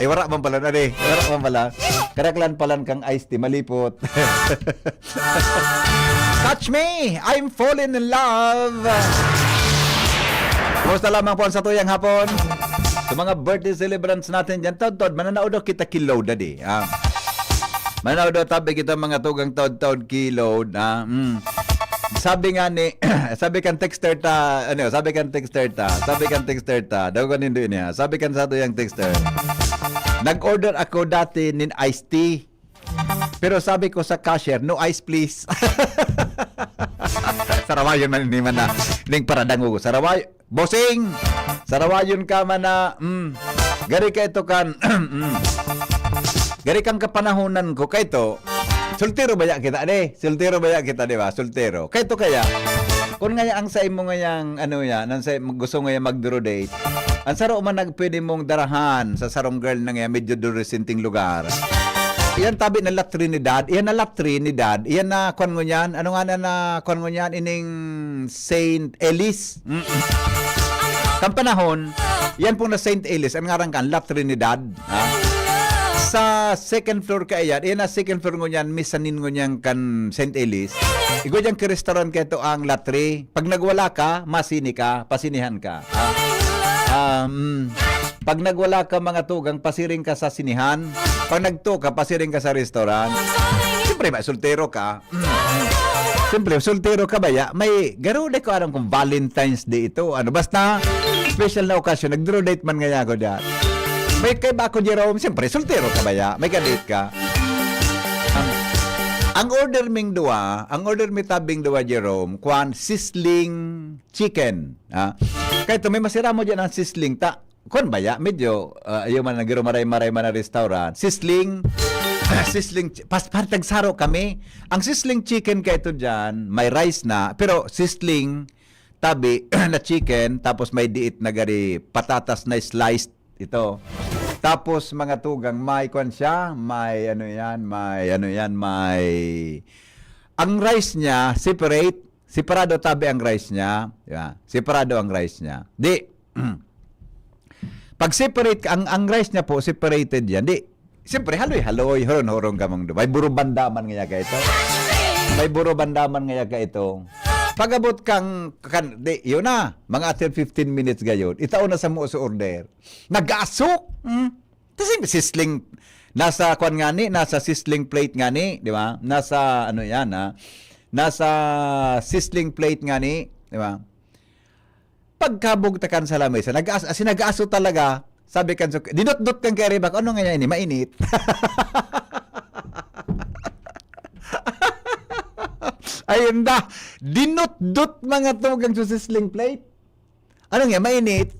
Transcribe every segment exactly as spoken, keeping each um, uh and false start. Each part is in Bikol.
Eh, wara man pala na, di. Wara man pala. Karaklan palan kang iced tea, malipot. Touch me! I'm falling in love! Kumusta lamang po ang satuyang hapon? Sa mga birthday celebrants natin dyan, taod-taod, mananaod daw kita ki Load, daddy. Ah. Mananaod daw tabi kita mga tugang taod-taod ki Load, ah. Mm. Sabi nga ni, sabi kan texter ta, ano, sabi kan texter ta, sabi kan texter ta, daw kan nindo ini, ah. Sabi kan satuyang texter, "Nag-order ako dati nin iced tea. Pero sabi ko sa cashier, 'No ice, please.'" Sarawayon man ni man na, ning paradango. Saraway, "Bossing, sarawayon ka man na, mm, gari ka ito kan, mm, gari kang kapanahonan ko, kaito, soltero baya kita, di? Soltero baya kita, di ba? Soltero. Kaito kaya, kung ngaya ang sa imo ngayang, ano yan, ang sa, gusto ngaya mag-duro date, ang saro man nag-, pwede mong darahan sa sarong girl na ngaya medyo durisinteng lugar. Iyan tabi na La Trinidad, iyan na La Trinidad, iyan na, kwan ngunyan, ano nga na, na, kwan ngunyan, ining Saint Elise. Mm. Kan panahon, yan pong na Saint Elise, ang ngaran kan La Trinidad. Ha? Sa second floor kaiyan, iyan na second floor ngunyan, mezzanine ngunyan kan Saint Elise. Igwa dyan ki restaurant kaito ang La Tri. Pag nagwala ka, masini ka, pasinihan ka. Ha? Um, pag nagwala ka, mga tugang, pasiring ka sa sinihan. Pag nagto ka, pasiring ka sa restaurant. Siyempre, may soltero ka. Mm. Siyempre, soltero ka baya? May, garo di ko aram kung Valentine's Day ito. Ano, basta, special na okasyon, nag-duro date man ngaya ako dyan. May kaiba ako, Jerome. Siyempre, soltero ka baya? May kadate ka? Ang, ang order ming duwa, ang order mi tabing duwa, Jerome, kwan, sizzling chicken. Ha? Kaito, may masira mo dyan ang sizzling. Ta, kwan baya? Medyo, ah, ayaw man nagiro maray-maray man na restaurant. Sizzling, sizzling, chi-, pas, parang tagsaro kami. Ang sizzling chicken kaito dyan, may rice na, pero sizzling, tabi, na chicken, tapos may diit na gari, patatas na sliced ito. Tapos mga tugang, may kwan siya, may ano yan, may ano yan, may, ang rice niya, separate, separado tabi ang rice niya, di ba? Separado ang rice niya. Di, pag separate, ang, ang rice niya po, separated yan. Di, siyempre, haloy-haloy, horon-horon ka mang dubai. Buro bandaman ngaya ka ito. May buro bandaman ngaya ka ito. Pag-abot kang, kan, di, yun na. Mga after fifteen minutes gayon, itao na sa mo sa order. Nag-aasok! Hmm? Kasi sizzling, nasa kwan nga ni, nasa sizzling plate nga ni, di ba? Nasa, ano yan, ha? Nasa sizzling plate nga ni, di ba? Pagkabugtakan sa lamesa, nag-as-, as in, nag-aso talaga. Sabi kan suk-, dinutdot kan kay Rebak, "Ano nga yan ini? Mainit." Ayun da, dinutdot mga tugang sa sizzling plate. Ano nga, mainit?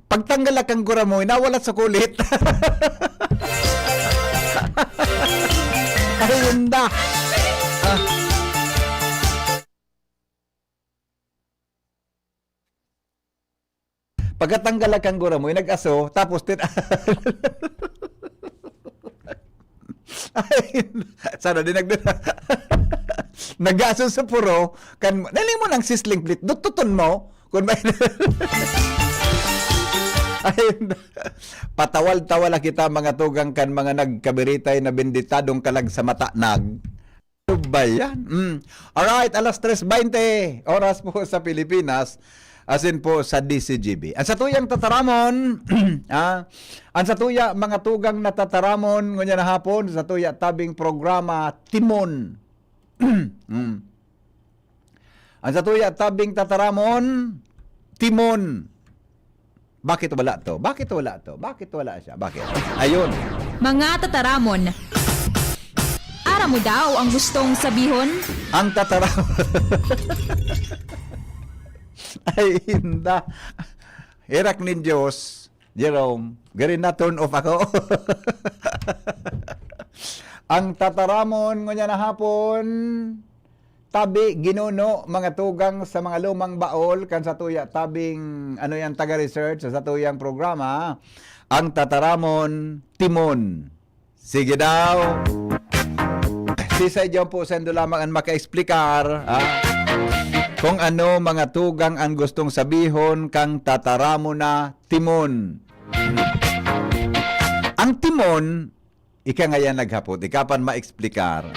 Pagtanggal lang kan guramoy, nawala sa kulit. Ayun da. Ah. Pagkatanggal lang kan guramoy, nag-aso, tapos tin-, ay, sana din nag-, nag-aso sa puro, kan, naling mo ng sizzling plate, dututon mo, kung may, ay, patawal-tawal na kita, mga tugang kan mga nagkabiritay na benditadong kalag sa mata, nag-, ano ba yan? Mm. Alright, alas tres veinte, oras po sa Pilipinas, asin po sa D C G B. Ang satuyang tataramon, ah, ang satuya, mga tugang na tataramon, ngunyan na hapon, sa tuya tabing programa, Timon. Mm. Ang satuya tabing tataramon, Timon. Bakit wala to? Bakit wala to? Bakit wala siya? Bakit? Ayun. Mga tataramon. Aram mo daw ang gustong sabihon? Ang tataramon. Ay, inda. Herak nin Diyos, Jerome. Gari na turn off ako. Ang tataramon ngunyan na hapon, tabi, ginuno, mga tugang sa mga lumang baol, kan satuya tabing, ano yan, taga-research sa satuyang programa, ang tataramon, Timon. Sige daw. Sisay diyan po, sendo lamang ang makaexplikar, ah, kung ano mga tugang ang gustong sabihon kang tataramon na Timon. Ang timon, ika ngayan naghapot, ika pa an maeksplikar.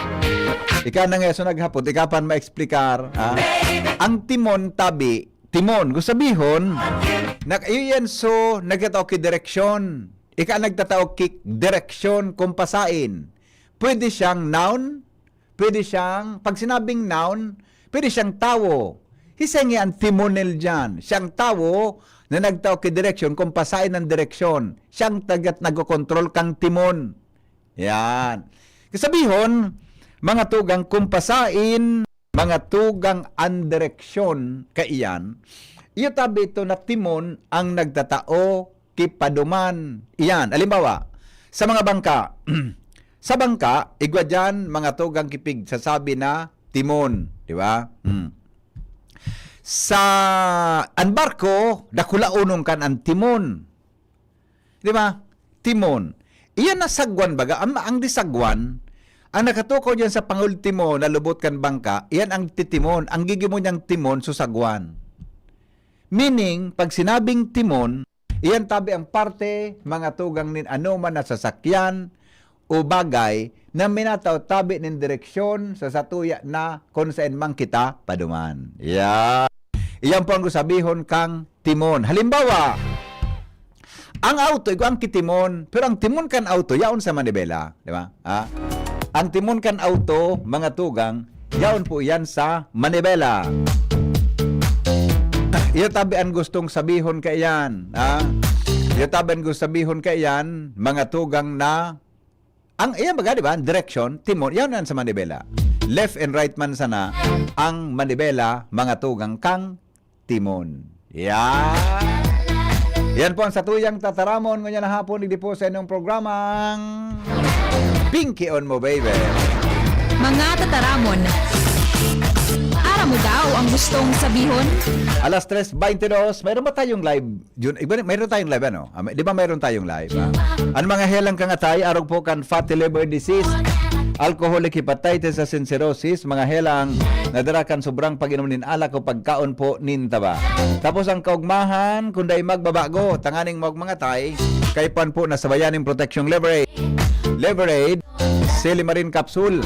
Ika na ngayon naghapot, ika pa an maeksplikar, ha? Ang timon, tabi, timon. Kung sabihon, nag-, iyo yan, so, nagtatao ki direksyon. Ika nagtatao ki direksyon kung pasain. Pwede siyang noun, pwede siyang, pag sinabing noun, pwede siyang tawo. Hisenge an timonel diyan. Siyang tawo na nagtao ki direksyon kung pasain an direksyon. Siyang tagat nagkokontrol kang timon. Yan. Kasabihon, mga tugang kung pasain, mga tugang an direksyon kaiyan, iyo tabi ito na timon ang nagtatao ki paduman. Iyan, halimbawa, sa mga bangka, sa bangka, igwa diyan mga tugang ki pigsasabi na timon, di ba? Hmm. Sa, an barko, dakulaonon kan an timon. Di ba? Timon. Iyan na sagwan baga. Ang, ang di sagwan, ang nakatukaw diyan sa pangultimo na lubot kan bangka, iyan ang titimon. Ang gigimo niyang timon, so sagwan. Meaning, pag sinabing timon, iyan tabi ang parte, mga tugang nin anoman na sasakyan o bagay na minatao tabi nin direksyon sa satuya na kung saan man kita paduman. Yeah. Iyan po ang sabihon kang timon. Halimbawa, ang auto, igwa an ki timon, pero ang timon kan auto, yaon sa manibela, di ba? Ha? Ang timon kan auto, mga tugang, yaon po yan sa manibela. Iyo tabi an gustong sabihon kaiyan, ha? Iyo tabi an gustong sabihon kaiyan, mga tugang na, ang, iyan baga, di ba? Direksyon, timon, yaon yan sa manibela. Left and right man sana ang manibela, mga tugang kang timon. Yan. Yan po ang satuyang tataramon ngunyan na hapon, digdi po sa inyong programang Pinky on Mo, Baby. Mga tataramon. Aram mo daw ang gustong sabihon? Alas tres veintidos, mayroon ba tayong live? Jun, iba, mayroon tayong live, ano? Ah, may, di ba mayroon tayong live, ah? Ang mga helang kang atay, arog po kan fatty liver disease, alcoholic hepatitis, asin cirrhosis, mga helang nadara kan sobrang pag-inom nin alak o pagkaon po nin taba. Tapos ang kaugmahan, kung dai magbabago, tanganing maog mga atay, kaipuhan po na sabayan nin proteksyong Leverade. Leverade, Silimarin Capsule.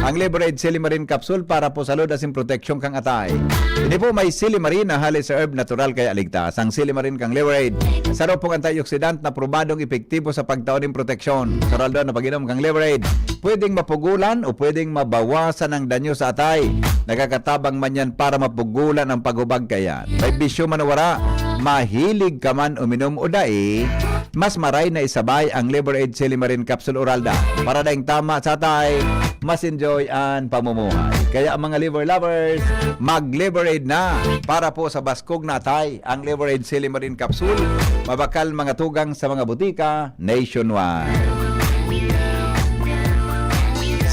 Ang Leverade Silimarin Capsule para po sa salud asin proteksyon kang atay. Ini po may silimarin na hali sa herb natural kaya ligtas. Ang silimarin kang Leverade, saro pong antioxidant na probadong epektibo sa pagtao nin proteksyon. Sa oral daw na pag-inom kang Leverade, pwedeng mapugulan o pwedeng mabawasan ang danyo sa atay. Nakakatabang man yan para mapugulan ang paghubag kaya. May bisyo man o wala, mahilig ka man uminom o dai, mas maray na isabay ang Leverade Silimarin Capsule Oralda para daing tama sa atay, mas enjoy ang pamumuhay. Kaya ang mga liver lovers, mag-Leverade na para po sa baskog na atay. Ang Leverade Silimarin Capsule, mabakal mga tugang sa mga butika nationwide.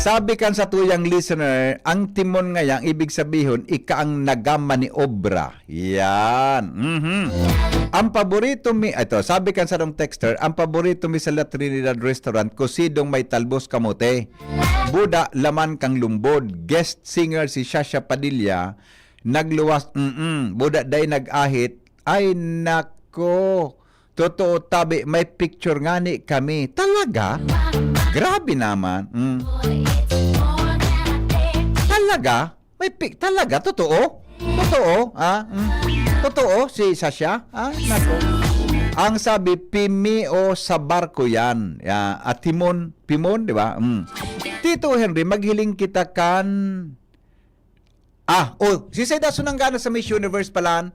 Sabi kan satuyang listener, ang timon ngaya, ang ibig sabihon, ika ang nagamaniobra. Yan. Mhm. Ang paborito mi, ito, sabi kan sarong texter, ang paborito mi sa La Trinidad Restaurant, kusidong may talbos kamote. Buda, laman kang lumbod. Guest singer si Shasha Padilla, nagluwas, mm, buda, dai nag-ahit. Ay, nako. Totoo, tabi, may picture ngani kami. Talaga? Grabe naman. Mm. Talaga? May pic-, talaga? Totoo? Totoo? Ah, mm. Totoo? Si Shasha? Ah, nako. Ang sabi, "Pimio sa barko yan." Ya, at timon, pimon, di ba? Mm. Tito Henry, maghiling kita kan, ah, oh, si Sayda Sunanggana sa Miss Universe pala.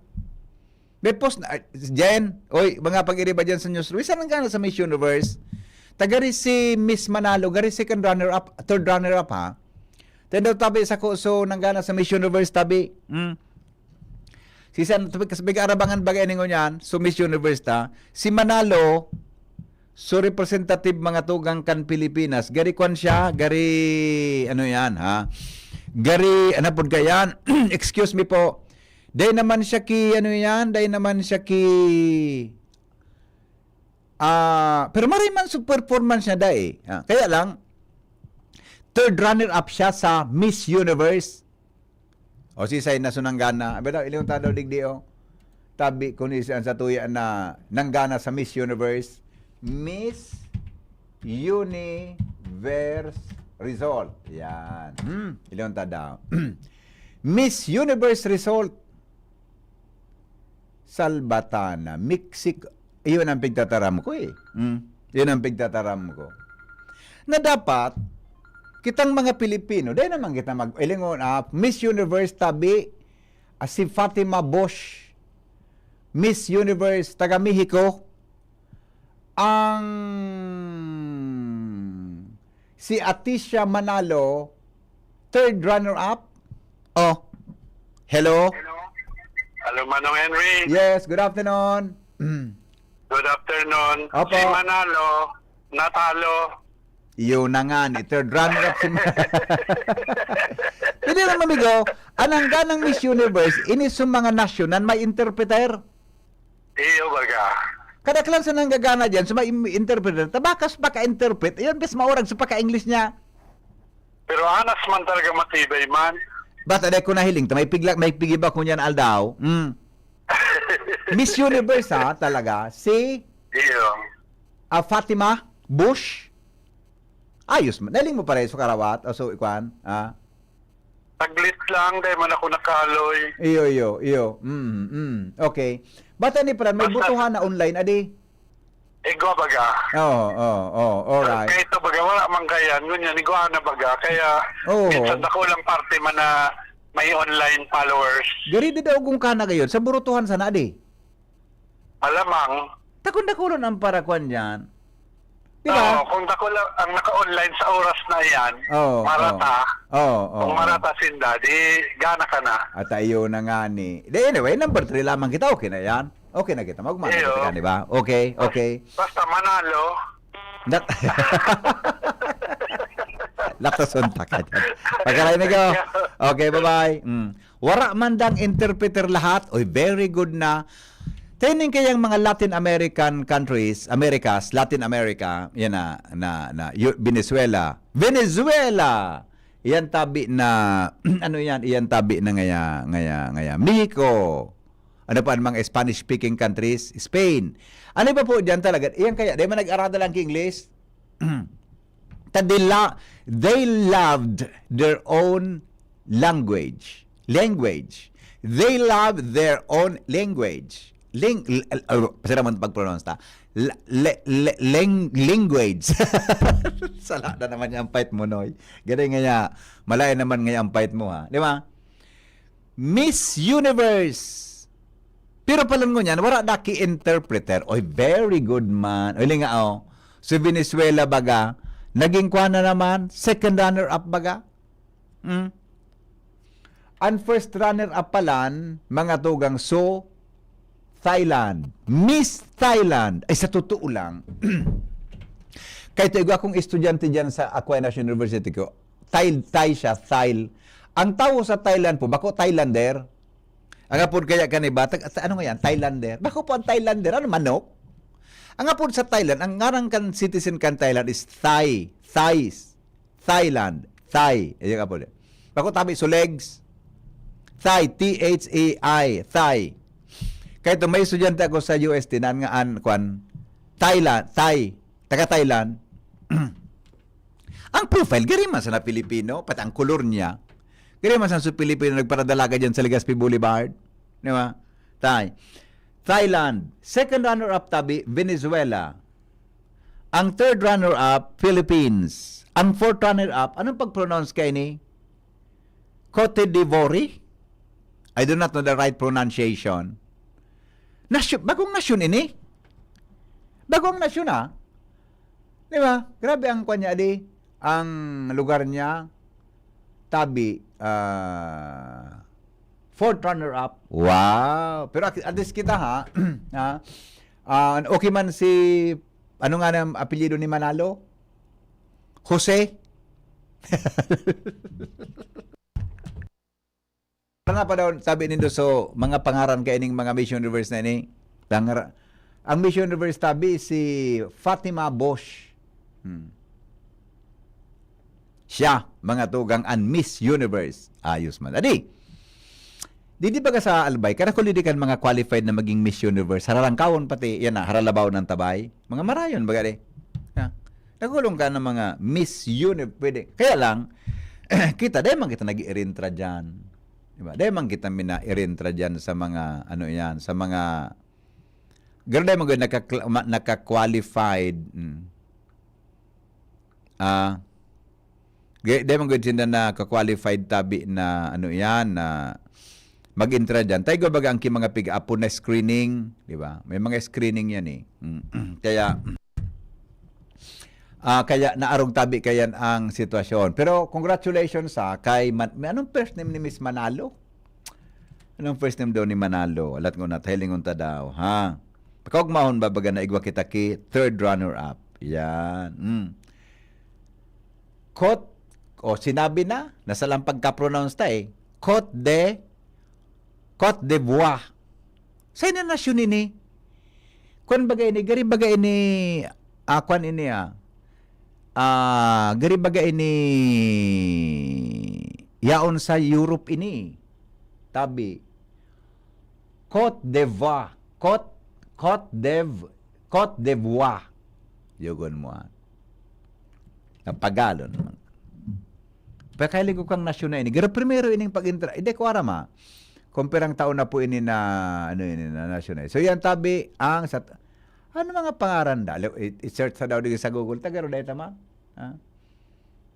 May post na, ah, Jen, oy, mga pag-iriba dyan sa newsroom. Isa lang gana sa Miss Universe. Tagari si Miss Manalo, gari second runner-up, third runner-up, ha? Tendo tabi sa ko, so, nanggana sa Miss Universe, tabi. Hmm. Si San, tabi, kasi big arabangan bagay ningon yan, so Miss Universe ta. Si Manalo, so representative mga tugang kan Pilipinas. Gari kwan siya, gari, ano yan, ha? Gari, ano po yan? Excuse me po. Dai naman siya ki, ano yan, dai naman siya ki, ah, pero maray man sa performance niya dai. Ah, kaya lang, third runner-up siya sa Miss Universe. O si Say na sunanggana. Abi daw, ilingon ta daw digdi, oh. Tabi ko ni sa, sa tuya na nanggana sa Miss Universe. Miss Universe result. Yan. Hmm, ilang ta daw. Miss Universe result. Salbatana, Mexico. Iyon ang pigtataram ko eh. Hmm? Yun ang pigtataram ko. Na dapat, kitang mga Pilipino, dahil naman kita mag-, ilingon, ah, Miss Universe tabi, ah, si Fatima Bosch, Miss Universe, taga Mexico, ang si Atisha Manalo, third runner-up. Oh, hello? Hello, Manong Henry. Yes, good afternoon. Good afternoon. Opo. Si Manalo, natalo. Yun na nga, ni third runner-up si Ma- Hindi naman, amigo, ang hangganang Miss Universe, ini sa mga nasyonan, may interpreter. Iyo baga. Kadaklan sa nanggagana dyan, sa may im- interpreter, tabakas paka-interpret, yun, bis maurag sa paka-English niya. Pero anas man talaga matibay man. Basta dahil ko nahiling, ta may pigla, may pigiba ko niyan aldaw. Mm. Miss Universe, ha, talaga, si Iyo. ah, Fatima Bush. Ayos man. Nahiling mo pa rin sa karawat. O so, ikwan. Ah. Taglit lang, dahil man ako nakaloy. Iyo, iyo, iyo. Mm, mm. Okay. Bata ni Pran, may Basta- butuhan na online, adi? Igwa baga. Oo, oo, oo. Alright. Kaya ito baga, wala man kaya. Ngunyan, igwa na baga. Kaya, Oo. minsan ako lang parte man na may online followers. Gari di daw kung kana gayon. Sa burutuhan sana, adi? Malamang. Takon dakulon ang parakuan dyan. Di Oo, ba? kung dakula ang naka-online sa oras na yan, Oo, marata. Oo, oo. Kung marata sinda, di gana ka na. At ayun na nga ni. Di, anyway, number three lamang kita. Okay na yan. Okay na kita. Magmana Iyo. kita, di ba? Okay, okay. Basta manalo, Nat- Latason ta ka dyan. Pagkaray na ko. Okay, bye-bye. Mm. Wara man dang interpreter lahat. Oy, very good na. Training kayang mga Latin American countries, Americas, Latin America, yan na, na, na, Yu- Venezuela. Venezuela! Iyan tabi na, ano yan? Iyan tabi na ngaya, ngaya, ngaya. Mexico. Ano pa ang mga Spanish-speaking countries? Spain. Ano ba po dyan talaga? Iyan kaya, di ba nag-aral lang English? Ta they, lo- they loved their own language. Language. They loved their own language. Ling, l- l- uh, sira man pag-pronounce ta. L- le- le- ling- language. Sala na naman yung fight mo, Noy. Ganun nga niya. Malaya naman nga yung fight mo, ha. Di ba? Miss Universe. Pero palan ngunyan, wala na ki interpreter. Oy, very good man. Oy, linga, oh. Si Venezuela baga, naging kwa na naman, second runner-up baga. Hmm? Ang first runner-up palan, mga tugang so, Thailand. Miss Thailand. Ay, sa totoo lang, kahit igwa akong estudyante dyan sa Aquinas University ko, Thai, Thai siya, Thai. Ang tao sa Thailand po, bako Thailander. Ang apod kaya kaniba, tag, ano nga yan? Thailander. Bako po ang Thailander. Ano, manok? Ang apod sa Thailand, ang ngarang kan citizen kan Thailand is Thai. Thais. Thailand. Thai. Ayan ka po. Bako tabi so legs. Thai. T H A I. Thai. Kaya ito, may estudyante ako sa U S T na nga an, kwan, Thailand. Thai. Taga Thailand. Ang profile, gari man sana Pilipino, pati ang kolor niya. Gari man sana sa Pilipino, nagparadalaga dyan sa Legazpi Boulevard. Di ba? Thai. Thailand. Second runner-up tabi, Venezuela. Ang third runner-up, Philippines. Ang fourth runner-up, anong pag-pronounce kaini? Cote d'Ivoire? I do not know the right pronunciation. Nasyon, bagong nasyon ini. Bagong nasyon, ah. Di ba? Grabe ang kwan niya, di? Ang lugar niya, tabi, ah, fourth runner-up. Wow! Pero at, at least kita, ha? Ha? Ah, okay man si, ano nga ang apelyido ni Manalo? Jose? Ano nga pa daw, sabi nindo, so, mga pangaran kaining mga Miss Universe na ini? Tangara-, ang Miss Universe tabi si Fatima Bosch. Hmm. Siya, mga tugang, ang Miss Universe. Ayos man. Adi, di, di baga sa Albay, karakulidi kan mga qualified na maging Miss Universe. Hararangkawon pati, yan na, haralabaw ng tabay. Mga marayon, baga di. Ha? Nagulong ka ng mga Miss Universe, pwede. Kaya lang, kita, dahil man kita nag-irintra dyan. Diba? Dahil man kita mina-irintra dyan sa mga, ano yan, sa mga, garo dahil man gud nakakla-, ma-, naka-qualified. Mm. Ah, Ga-, dai man gud sinda naka-qualified tabi na ano iyan, na mag-entra diyan. Tayo baga ang ki-, mga pig-apo na screening, di ba? May mga screening yan eh. Mm. Kaya, ah, kaya naarog tabi kayan ang sitwasyon. Pero congratulations sa kay Man-, may anong first name ni Miss Manalo? Anong first name daw ni Manalo? Alat ko na, hilingon ta daw, ha? Pakaugmahon ba baga na igwa kita ki third runner-up? Yan. Mm. Kot, o sinabi na, nasa lang pagka-pronounce ta eh. Côte de, Côte d'Ivoire. Sa ina nasyon ini? Kwan baga ini, gari baga ini, ah, kwan ini ah. Ah, gari baga ini, yaon sa Europe ini. Tabi. Côte d'Ivoire. Côte, Côte d'Iv-, Côte d'Ivoire. Yugon mo, ah. Napagalon naman. Pagkahilig ko kang nasyon na ini. Garo primero ining pag-entra. Hindi ko aram, ah. Kung pirang taon na po ini na, ano ini, na nasyon na. So, yan tabi ang sa, ano mga pangaran da? I-, i-search sa daw digdi sa Google. Taga ro dahil tama? Ha?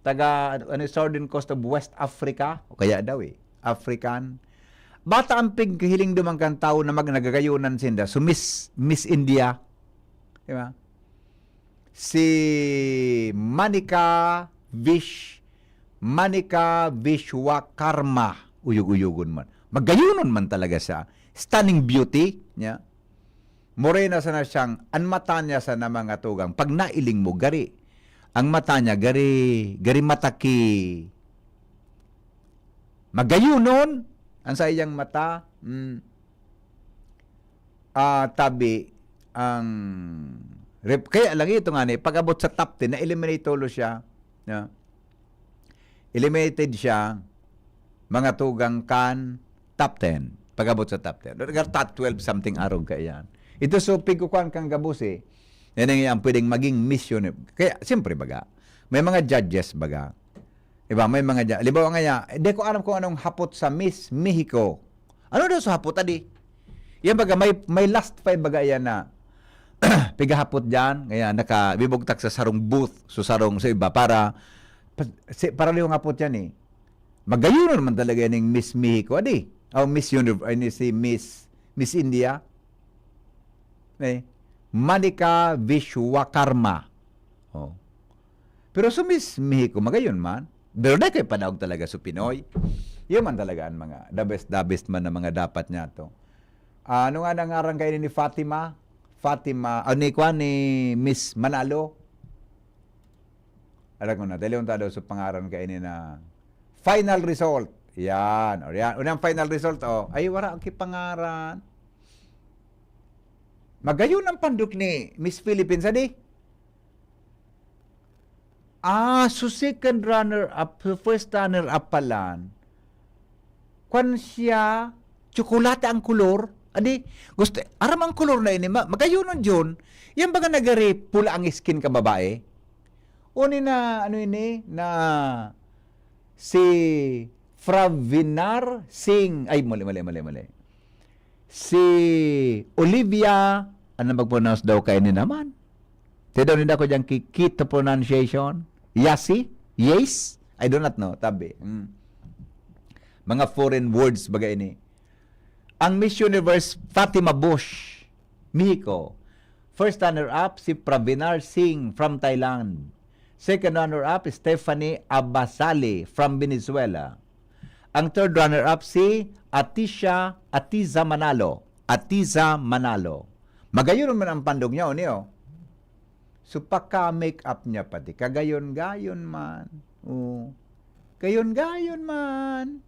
Taga, ano, Southern Coast of West Africa? O kaya daw eh. African. Bata ang pighiling duman kan tawo na mag-, nagagayunan sinda. So, Miss, Miss India. Di ba? Si Manika Vish-, Manika Vishwakarma. Uyog-uyogon man. Magayunon man talaga siya. Stunning beauty niya. Morena sana siyang, an mata niya sana mga tugang. Pag nailing mo, gari. Ang mata niya, gari, gari mataki. Magayunon, ang sa iyang mata, mm, ah, tabi, ang rep-, kaya lang ito nga ni, pag-abot sa top ten, na-eliminate tolo siya. No? Eliminated siya, mga tugang kan top ten. Pag-abot sa top ten. Lugar top twelve, something arog kaiyan. Ito so, pigkukuhan kang gabos eh. Yan ang, ang pwedeng maging mission. Kaya, siyempre baga, may mga judges baga. Diba? May mga judges. Halimbawa nga, hindi ko alam kung anong hapot sa Miss Mexico. Ano daw sa hapot, adi? Yan baga, may, may last five baga yan na pigahapot dyan. Kaya naka, bibugtak sa sarong booth, so sarong sa iba para, pa-, si, para liwang hapot yan eh. Magayunon naman talaga yan yung Miss Mexico, adi? O Miss Universe, ay, ni si Miss, Miss India. Eh, Manika Vishwakarma. Oh. Pero sa Miss Mexico, magayon man. Pero dai kay panaog talaga sa Pinoy. Yun man talaga ang mga the best, the best man na mga dapat niya to. Ah, ano nga nangaran kayo ni Fatima? Fatima, ah, ni, kwan, ni Miss Manalo? Alam ko na, dali unta daw sa pangaran kaini na final result. Yan, o yan. Unang final result, oh. Ay, wala ang kipangaran. Magayon ang pandok ni Miss Philippines, adi? Ah, so second runner-up, so first runner-up pala. Kwan siya, tsokolate ang kolor. Adi, gusto, aram ang kolor na ini, ma-, magayonon yun. Yan baga nagari pula ang skin ka babae? O ni na, ano ini, na si Fravinar Singh, ay, mali, mali, mali, mali. Si Olivia, ano mag-pronounce daw kaini naman? Tidaw ninda ko dyan ki-, Kito pronunciation. Yasi? Yes? I do not know. Tabi. Mm. Mga foreign words baga ini. Ang Miss Universe, Fatima Bush, Mexico. First runner-up, si Pravinar Singh from Thailand. Second runner-up, Stephanie Abasali from Venezuela. Ang third runner-up, si Atisha, Atiza Manalo. Atiza Manalo. Magayon man ang pandog niya, o niyo? So, pagka-make up niya pati, kagayon-gayon man. Oh. Gayon-gayon man.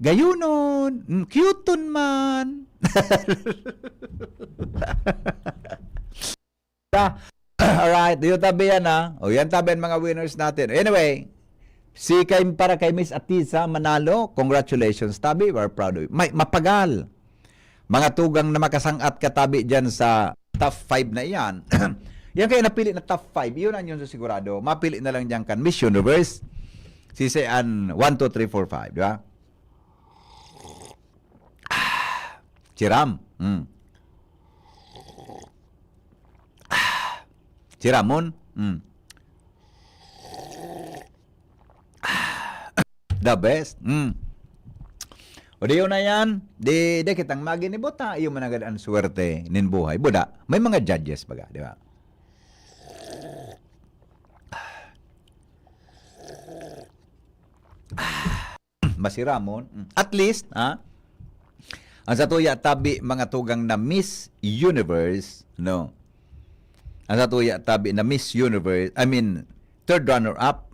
Gayunon. Mm, cute man. Alright, yun tabi yan, ha. O, yan tabi ang mga winners natin. Anyway, si kay, para kay Miss Atiza Manalo, congratulations, tabi. We're proud of you. May, mapagal. Mga tugang na makasang-at katabi dyan sa top five na iyan. Yan kaya napili na top five. Yun ang yun sa sigurado. Mapili na lang diyan kan Miss Universe. Sisi an one, two, three, four, five, di ba? Ah, si Ram. Mm. Ah, si Ramon. Mm. The best. Mm. O di yun na yan. Di, di kitang maginibot ha. Iyo man agad ang swerte nin buhay. Buda, may mga judges baga, di ba? Masiramon. Mm. At least, ha? Ang satuya tabi mga tugang na Miss Universe, no? Ang satuya tabi na Miss Universe, I mean, third runner-up,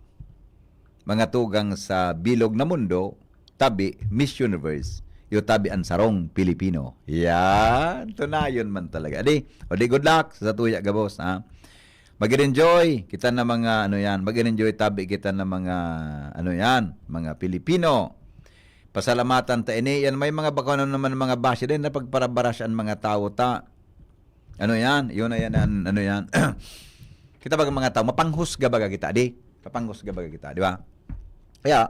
mga tugang sa bilog na mundo, tabi, Miss Universe, yo tabi ang sarong Pilipino. Yan, tunayon man talaga. Di, o di, good luck sa satuya gabos, ha? Mag-enjoy kita na mga, ano yan, mag-enjoy tabi kita na mga, ano yan, mga Pilipino. Pasalamatan ta ini. Yan, may mga bako na naman mga bashi din na pagparabaras ang mga tao ta. Ano yan? Yun na yan, an-, ano yan? Kita baga mga tao, mapanghusga baga kita, di? Mapanghusga baga kita, di ba? Kaya,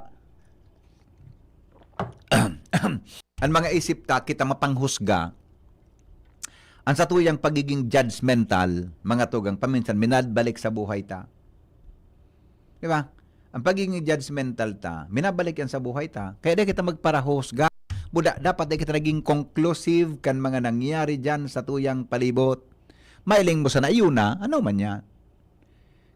ang mga isip ta, kita mapanghusga, ang satuyang pagiging judgmental, mga tugang, paminsan minabalik sa buhay ta. Di ba? Ang pagiging judgmental ta, minabalik yan sa buhay ta. Kaya di kita magparahusga. Buda, dapat di kita naging conclusive kan mga nangyari dyan sa tuyang palibot. Mailing mo sana, iyo na, ano man yan.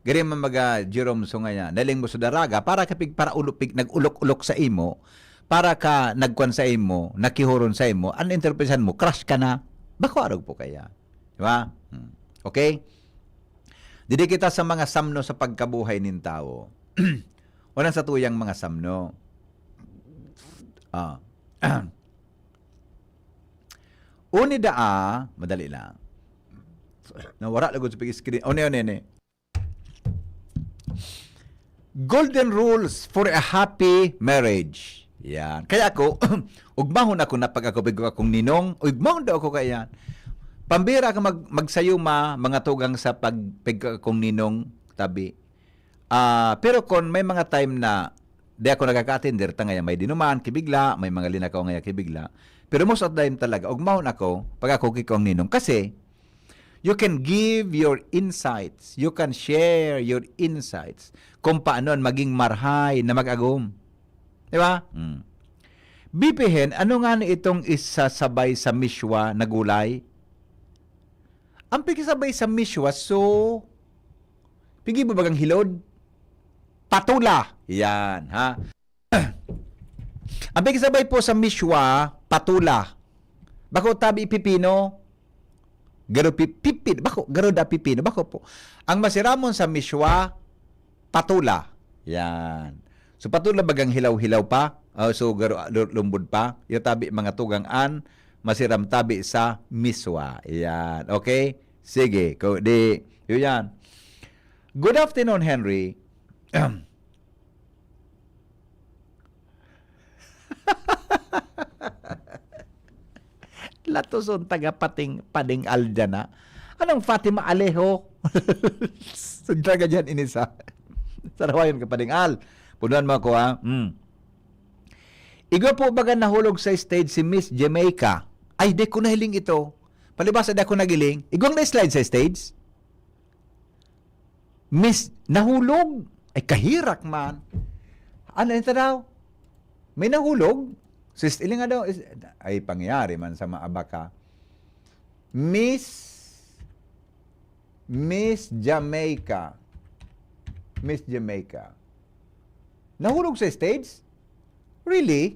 Gari man maga Jerome Sungaya, nailing mo sa daraga, para ka pigparaulo-, pig-, nag-ulok-ulok sa imo, para ka nagkwan sa imo, nakihoron sa imo, ang interpretasyon mo, crush ka na. Bako arog po kaya. Di ba? Hmm. Okay? Didi kita sa mga samno sa pagkabuhay nin tawo. Walang satuyang mga samno. Ah. Uni daa, madali lang. Nawara lagod sa pag-screen. Uni, uni, uni. Golden rules for a happy marriage. Yan. Kaya ako, ugmahon ako na pag ako bigo akong ninong, ugmahon daw ako kaya yan. Pambira ka mag-, magsayuma, mga tugang sa pag-, pag akong ninong, tabi. Ah, pero kung may mga time na di ako nakaka-attend, dirta ngayon may dinuman, kibigla, may mga linakaw ngayon kibigla. Pero most of the time talaga, ugmahon ako, pag ako kikong ninong. Kasi, you can give your insights, you can share your insights kung paano maging marhay na mag-agom. Di ba? Hmm. Bipihin, ano nga ni itong isasabay sa mishwa na gulay? Ang pikisabay sa mishwa, so, pigi ba bagang hilod? Patula. Yan, ha? Ang pikisabay po sa mishwa, patula. Bako tabi pipino. Garo pi-, pipin-, bako, garo da pipino. Bako po. Ang masiramon sa mishwa, patula. Yan. So, patula bagang hilaw-hilaw pa. Oh, so, garo, lu-, lumbod pa. Yo tabi mga tugang an, masiram tabi sa miswa. Yan. Okay? Sige. Ko, di, yun yan. Good afternoon, Henry. Latoson taga Pating, Pading Al dyan, ha? Anong Fatima Alejo? Sugda ka dyan, inisa. Sarawayan ka, Pading Al. Punuan mo ako, ha? Hmm. Igwa po baga nahulog sa stage si Miss Jamaica? Ay, di ko nahiling ito. Palibasa, di ako nagiling. Igwang na-slide sa stage? Miss, nahulog? Ay, kahirak man. Ano ito daw? May nahulog? Sis, iling nga daw, is-, ay, pangyari man sa maabaka. Miss, Miss Jamaica. Miss Jamaica. Nahulog sa stage? Really?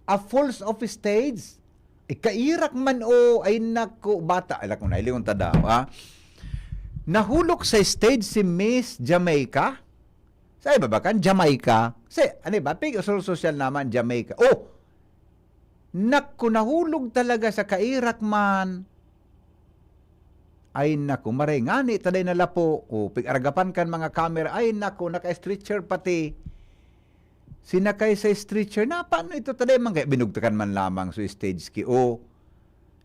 A falls off stage? Ikairak man o, ay nako, bata. Ay, lako, nailingon ta daw, ha? Nahulog sa stage si Miss Jamaica? Sa iba ba kan? Jamaica? Sa, ano ba? Pig, so-, social naman, Jamaica. Oh! Naku, nahulog talaga sa kairak man. Ay naku, maray ngani, taday na lapo. O, pig-aragapan kan mga camera. Ay naku, naka-stretcher pati. Sinakay sa stretcher. Na, paano ito? Taday man kaya binugtakan man lamang sa stage ki. O,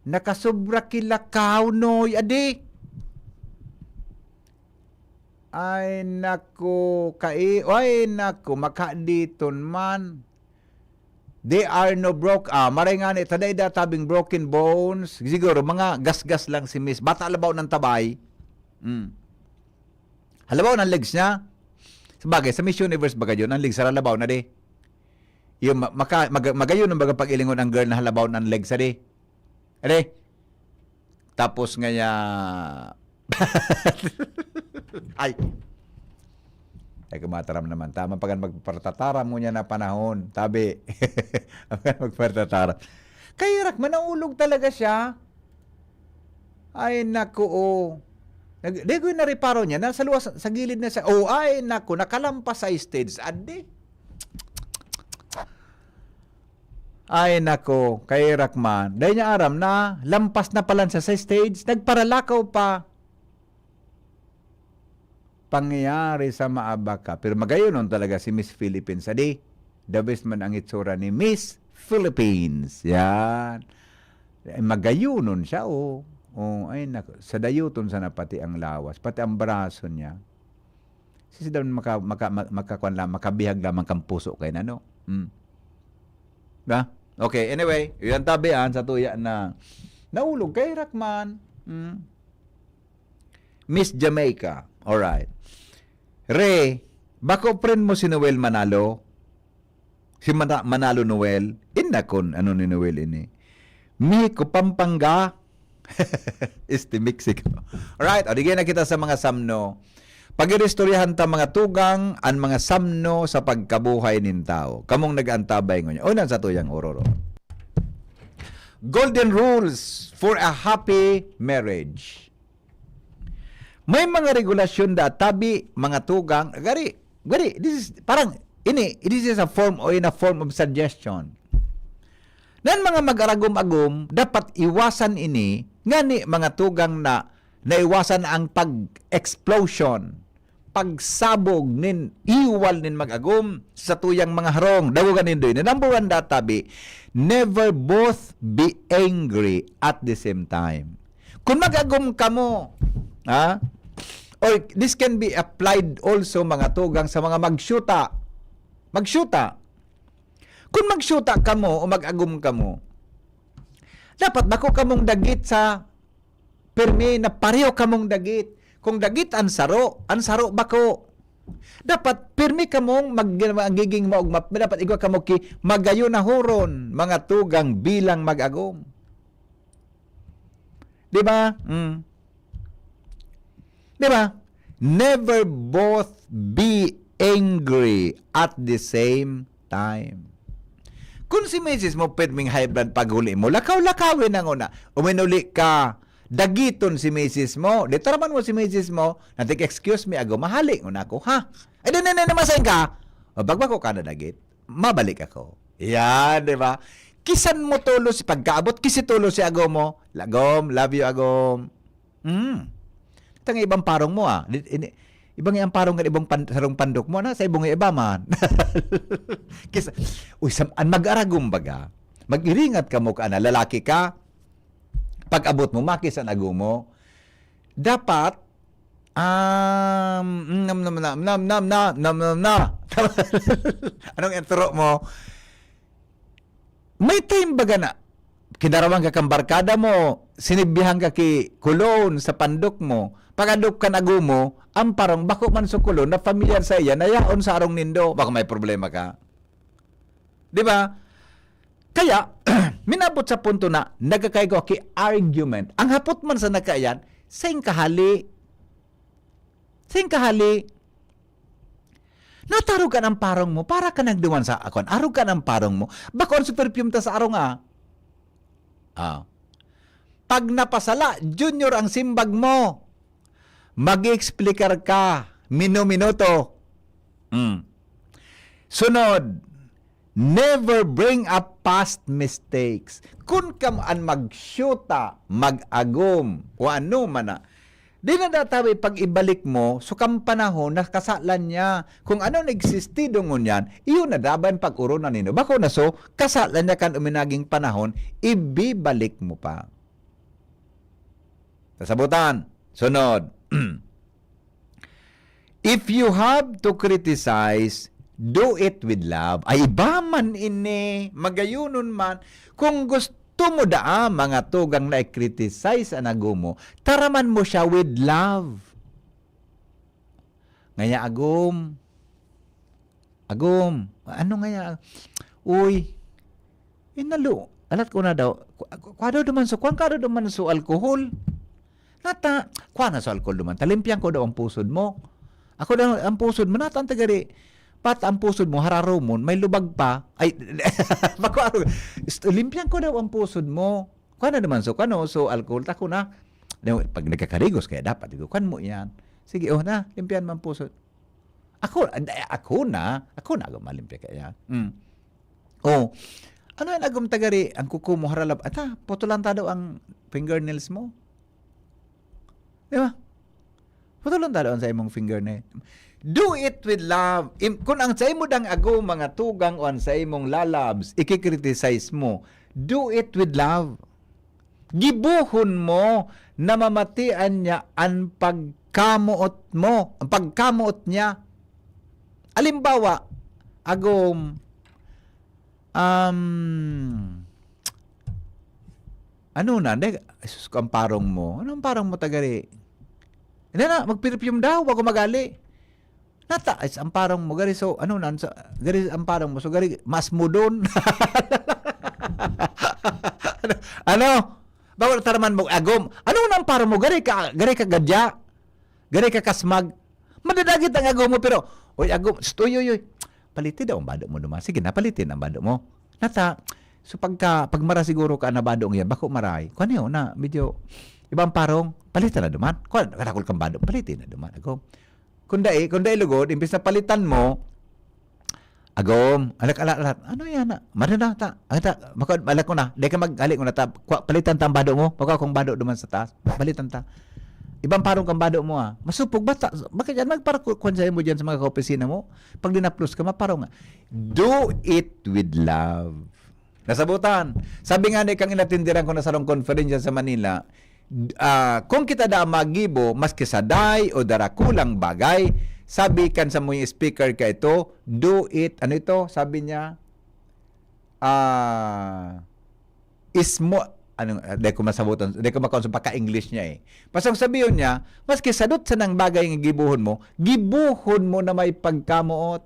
nakasobra ki lakaw, noy. Adi. Ay, naku, kai-, ay, naku, makaditon man. They are no broke, ah, maray ngani, ta dai da tabing broken bones. Siguro, mga gasgas lang si Miss. Bata labaw ng tabay. Mm. Halabaw ng legs niya. Sabagay, sa Miss Universe baga yun, ang legs, halabaw na di. Yung ma-, maka-, mag-, magayon ang baga pag-ilingon ang girl na halabaw ng legs, di. Ade. Tapos ngaya, ay. Ay, kumataram naman. Tama pa kan magpartataram mo niya na panahon. Tabi. Magpartataram. Kay Rakman, naulog talaga siya. Ay, naku, oh. Nag-, di ko yung nareparo niya. Nasa luwas, sa gilid na siya. Oh, ay, naku, nakalampas sa stage. Adi. Ay, nako, kay Rakman. Dai niya aram na lampas na pala siya sa stage, nagparalakaw pa. Pangyayari sa maabaka. Pero magayonon talaga si Miss Philippines. Adi, the best man ang itsura ni Miss Philippines. Yan. Eh, magayonon siya, oh. Oh, ay, nako. Sa dayoton sana pati ang lawas, pati ang braso niya. Sisi daw maka-, maka-, ma-, makakuan lang, makabihag lamang kang puso kay nano. Hmm. Ba? Okay, anyway, yun ang tabi, ah, sa tuya na naulog kay Rakman. Hmm. Miss Jamaica. Alright. Re, bako friend mo si Noel Manalo? Si Mana-, Manalo Noel? Inda kun ano ni Noel ini. Mexico, Pampanga, Este Mexico. Alright, o, digay na kita sa mga samno. Pag-iristoryahan ta, mga tugang, an mga samno sa pagkabuhay nin tawo. Kamong nag-aantabay ngunyan. Unan sa tuyang ororo. Golden rules for a happy marriage. May mga regulasyon da tabi, mga tugang, gari, gari, this is, parang, ini, this is a form o in a form of suggestion. Nan mga mag-aragom-agom, dapat iwasan ini, ngani mga tugang na naiwasan ang pag-explosion, pagsabog nin iwal nin mag-agom sa tuyang mga harong. Dagogan nindo ini. Number one, da tabi, never both be angry at the same time. Kung mag-agom kamo, ha? Or this can be applied also, mga tugang, sa mga magsyuta. Magsyuta. Kung magsyuta kamo o mag-agom kamo, dapat bako kamong dagit sa pirmi na pareho kamong dagit. Kung dagit an saro, an saro bako. Dapat pirmi kamong mag-, magiging maugma. Dapat igwa kamo ki magayon na huron, mga tugang, bilang mag-agom. Di ba? Mm. Di ba? Never both be angry at the same time. Kung si misis mo, pirming high blood paghuli mo, lakaw-lakawin na nguna. Uminuli ka, dagiton si misis mo. Di taraman mo si misis mo, natik, "Excuse me, ago, mahali nguna ako, ha?" Ay, di, di, di, di, masain ka. O, bagbako ka na dagit. Mabalik ako. Yan, di ba? Kisan mo tulos, pagkaabot, kisi tulos si ago mo. Lagom, love you, agom. Hmm. Tang ibang parong mo, ah. Di, ini, ibang iyang parong kan ibang pan-, sarong pandok mo, na sa ibong iba man. Kisa, uy, sam-, an mag-aragom baga, mag-iringat ka mo ka na, lalaki ka, pag-abot mo, makis an ago mo. Dapat, um, nam, nam, nam, nam, nam, na, nam, nam, na. Anong intro mo? May time baga na, kinarawan ka kang barkada mo, sinibihan ka ki cologne sa pandok mo, pag-adop kan ago mo, ang parang bako man sa cologne na familiar sa iya, na yaon sa arong nindo, baka may problema ka. Di ba? Kaya, minabot sa punto na nagkakaigwa ki argument. Ang hapot man sa nagkaiyan, saing kahali. Saing kahali. Natarog ka ng parong mo, para ka nagduman sa akon. Arog ka ng parong mo. Bako ang super perfume ta sa arong, ah. Ah. Pag napasala, Junior, ang simbag mo, mag-explicar ka, minu-minuto. Mm. Sunod, never bring up past mistakes. Kun kam an magsyuta, mag-agom, o ano man na, di na datawi pag ibalik mo, so kan panahon na kasalan niya. Kung ano na existido ngunyan, iyon na daban pag-urunan nino. Bako na so, kasalan niya kan uminaging panahon, ibibalik mo pa. Kasabutan, sunod. If you have to criticize, do it with love. Ay, iba man ini, magayonon man. Kung gusto mo daa, mga tugang, na i-criticize an agom mo, taraman mo siya with love. Ngaya, agom. Agom. Ano ngaya? Uy. Inalo. Alat ko na daw. Kwa, kwa daw duman so, kwan ka daw duman so alcohol. Nata, kwa na so alcohol duman. Talimpiyan ko daw ang pusod mo. Ako daw ang pusod mo. Nata ang tagari. Pat ang pusod mo, hararomon, may lubag pa. Ay, bako ako. Limpyan ko daw ang pusod mo. Kwa na naman so, kano, so alcohol, tako na. Pag nagkakarigos, kaya dapat, digo, kwan mo yan. Sige, oh na, limpyan mo ang pusod. Ako, ako na. Ako na, ako malimpya kaya. Mm. Oh, ano yan, agom tagari, ang kuko mo haralab. Ata, putulan ta daw ang fingernails mo. Di ba? Putulan ta daw ang sa imong fingernail. Do it with love. Im, kung ang sa imo dang agom, mga tugang, o ang sa imong lalabs, ikikriticize mo, do it with love. Gibohon mo na mamatian niya an pagkamoot mo, an pagkamoot niya. Halimbawa, agom, um, ano na, de, Jesus ko, ang parong mo. Ano ang parong mo, tagari? Hindi na, magperfume daw, bago magali. Nata, ay, ang parong mo, gari, so, ano na, sa, gari, ang parong mo, so, gari, mas mudon. Ano? Bawal taraman mo, agom. Ano na ang parong mo? Gari ka, gari ka gadya? Gari ka kasmag? Madadagit ang agom mo, pero, oy, agom, st-, uy, uy, uy. Paliti daw ang bado mo duman. Sige na, palitin ang bado mo. Nata, so pagka, pag mara siguro ka na bado ngayon, bako maray. Kung ano yun, na medyo, ibang parong, palitan na duman. Kung ano, karakol kang bado, palitin na duman. Agom. Kung dai, kung dai lugod, imbis na palitan mo, agom, alak, alak, alak. Ano yan na? Mara na, ta, ay, ta, bako, alak ko na. Dai ka mag-, hali ko na, ta, kwa, palitan ta ang bado mo. Bako akong bado duman sa taas. Palitan ta. Ibang parong kang bado mo, ah. Masupog, bata, bakit yan? Magparakwan sa'yo mo dyan sa mga kaopisina mo. Pag dinaplos ka, maparong nga. Do it with love. Nasabutan. Sabi nga ni kang inatindiran ko na sarong konferensya sa Manila, d-, ah, kung kita da magibo, maski saday o darakulang bagay, sabi kan sa mga speaker ka ito, do it, ano ito? Sabi niya, ah, is mo, ano, ah, di ko masabutan, di ko makaon sa pagka-English niya eh. Basta ang sabi niya, maski sadot sanang bagay nga gibohon mo, gibohon mo na may pagkamoot.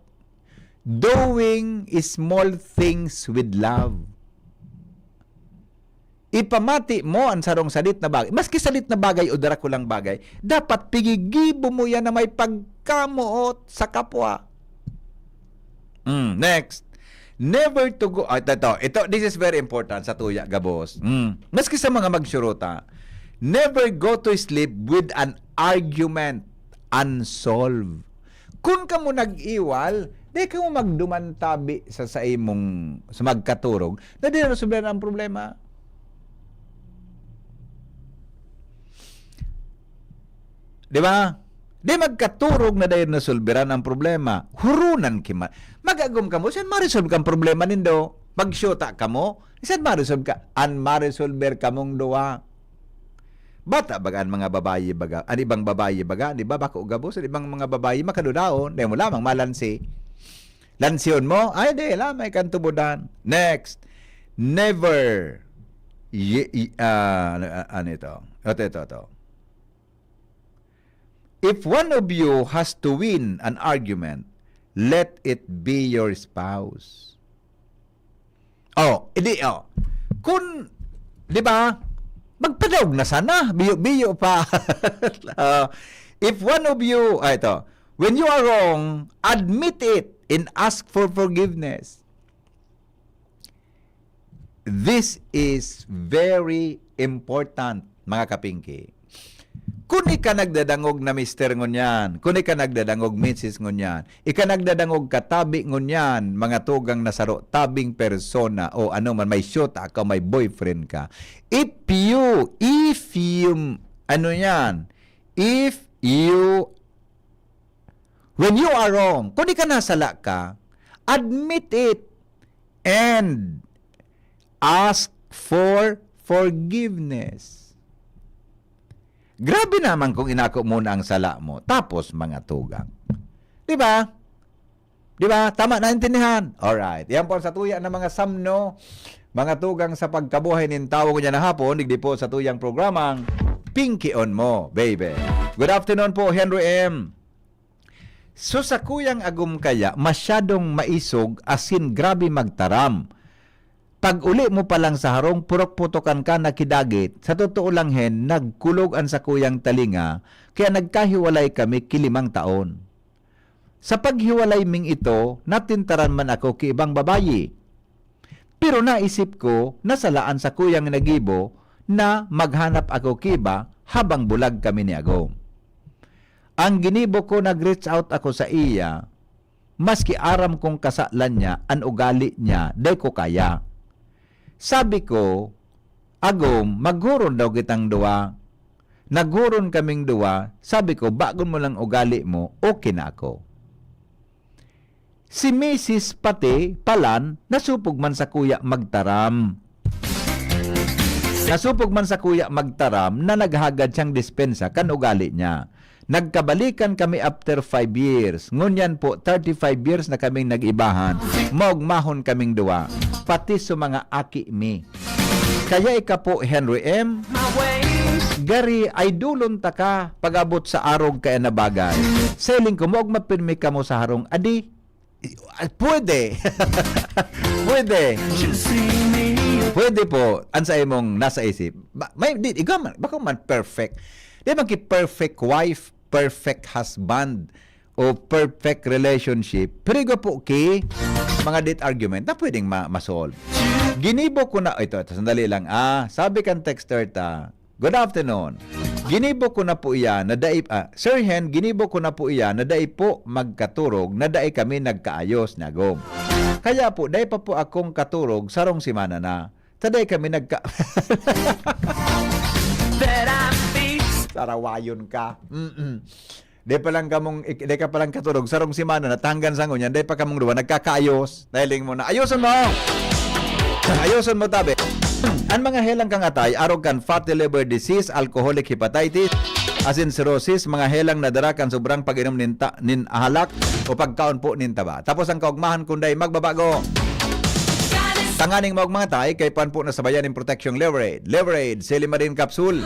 Doing small things with love. Ipamati mo ang sarong sadit na bagay. Maski sadit na bagay o darakulang bagay, dapat pigigibo mo yan na may pagkamoot sa kapwa. Mm, next. Never to go, ah, ito, ito, ito, this is very important sa tuya, gabos. Mm. Maski sa mga magsurota, never go to sleep with an argument unsolved. Kun kamo nag-iwal, di kamo magduman tabi sa, sa imong, sa magkaturog, na di na resolver ang problema. Di ba? Di magkaturog na dahil nasolberan ang problema. Hurunan kima-, mag-agom kamo, saan ma-resolve kang problema nindo? Magsyota kamo, saan ma-resolve ka? An ma-resolver kamong duwa. Bata baga an mga babayi baga, an ibang babayi baga, di ba, bako gabos, an ibang mga babayi makadudaon, dai mo lamang malansi. Lansion mo, ay, di, lamay kan tubudan. Next, never, y-, y-, ah, ano, ah, ano ito? Ito, ito, ito. If one of you has to win an argument, let it be your spouse. Oh, edi, oh. Kun, di ba, magpadaog na sana, biyo-biyo pa. Ah, if one of you, ah, ito, when you are wrong, admit it and ask for forgiveness. This is very important, mga kapingki. Kun ika nagdadangog na mister ngunyan, kun ika nagdadangog misis ngunyan, ika nagdadangog katabi ngunyan, mga tugang na saro, tabing persona, o ano man, may shota ka, may boyfriend ka. If you, if you, ano yan, if you, when you are wrong, kun ika nasala ka, admit it and ask for forgiveness. Grabe naman kung inako mo na ang sala mo, tapos mga tugang. Di ba? Di ba? Tama, naintindihan? Alright. Yan po ang satuya na mga samno, mga tugang sa pagkabuhay nin tawo niya na hapon, digdi po sa tuyang programang Pinkion Mo, Baby. Good afternoon po, Henry M. So, sa kuyang agom kaya, masyadong maisog, asin grabe magtaram. Pag-uli mo pa lang sa harong, purok-putokan ka na kidagit. Sa totoo lang, Hen, nagkulog an sakuyang talinga, kaya nagkahiwalay kami ki limang taon. Sa paghiwalay ming ito, natintaran man ako ki ibang babayi. Pero naisip ko na sala an sakuyang nagibo na maghanap ako ki iba habang bulag kami ni agom. Ang ginibo ko, nag-reach out ako sa iya, maski aram kong kasalan niya, an ugali niya, dai ko kaya. Sabi ko, "Agom, maghuron daw kitang duwa." Naghuron kaming duwa, sabi ko, "Bagon mo lang ugali mo, okay na ako." Si Misis pati palan nasupog man sakuya magtaram. Nasupog man sakuya magtaram na naghagad siyang dispensa kan ugali niya. Nagkabalikan kami after five years. Ngunyan po, thirty-five years na kaming nag-ibahan. Maogmahon kaming duwa. Pati sa mga aki mi. Kaya ika po, Henry M, gari, idolon ta ka pag-abot sa arog kaya na bagay. Siling ko, maogma pirmi kamo sa harong, adi? Ay, pwede. Pwede. Pwede po, ang sa imong nasa isip. Ba-, may, di, ikaw man, bako man perfect. Di man ki perfect wife, perfect husband, o perfect relationship, pero igwa po ki mga dead argument na pwedeng ma-, ma-solve. Ginibo ko na, ito, ito, sandali lang. Ah, sabi kan texter ta, "Good afternoon. Ginibo ko na po iyan na dai, ah, Sir Hen, ginibo ko na po iyan na dai po magkaturog, na dai kami nagkaayos," ni agom. Kaya po, dai pa po akong katurog, sarong semana na. Ta dai kami nagka-, Therapy. Sarawayon ka. Mm-mm. Dai pa lang kamong, ik-, dai ka pa lang katurog, sarong semana na, ta hanggang sa ngunyan, dai pa kamong duwa nagkakaayos. Nahiling mo na, ayoson mo! Ayoson mo, tabi. An mga helang kan atay, arog kan fatty liver disease, alcoholic hepatitis, asin cirrhosis, mga helang na dara kan sobrang pag-inom nin ta-, nin halak o pagkaon po nin taba. Tapos ang kaogmahan, kun dai magbabago. Tanganing maogma an atay, kaipuhan po na sabayan nin proteksyong Liver Aid. Liver Aid, Silimarin Capsule.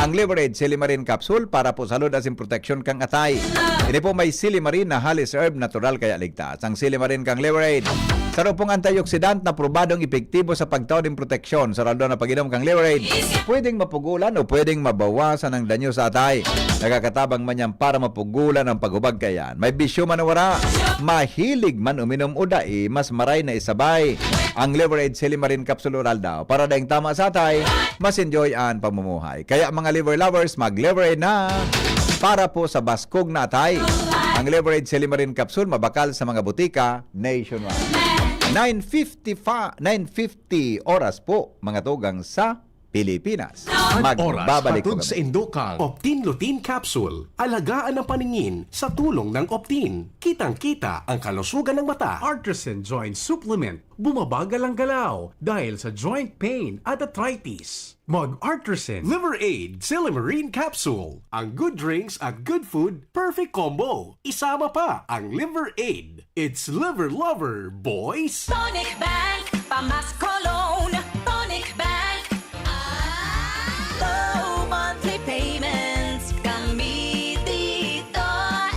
Ang Liver Aid, Silimarin Capsule, para po sa salud asin proteksyon kan atay. Ini po may silimarin na halis herb, natural kaya ligtas. Ang silimarin kan Liver Aid, saro pong antioxidant na probadong epektibo sa pagtao nin proteksyon. Sa rason na pag-inom kan Liver Aid, pwedeng mapugulan o pwedeng mabawasan ang danyo sa atay. Nakakatabang man yan para mapugulan ang paghubag kaiyan. May bisyo man o wara, mahilig man uminom o dai, mas maray na isabay ang Liver Aid Silimarin Capsule Oral daw. Para daing tama sa atay, mas enjoy an pamumuhay. Kaya mga liver lovers, mag-Liver Aid na para po sa baskog na atay. Ang Liver Aid Silimarin Capsule mabakal sa mga butika nationwide. Nine fifty-five, nine fifty oras po, mga tugang sa Pilipinas. An oras Magbabalik hatod kami sa indo kan Optin Lutein Capsule. Alagaan ang paningin sa tulong ng Optin. Kitang-kita ang kalusugan ng mata. Artisan Joint Supplement. Bumabagal ang galaw dahil sa joint pain at arthritis. Mag-Artisan. Liver Aid, Silimarin Capsule. Ang good drinks at good food, perfect combo. Isama pa ang Liver Aid. It's Liver Lover, boys! Tonic Bank, pamasko loan. Tonic Bank. Low monthly payments. Kami dito.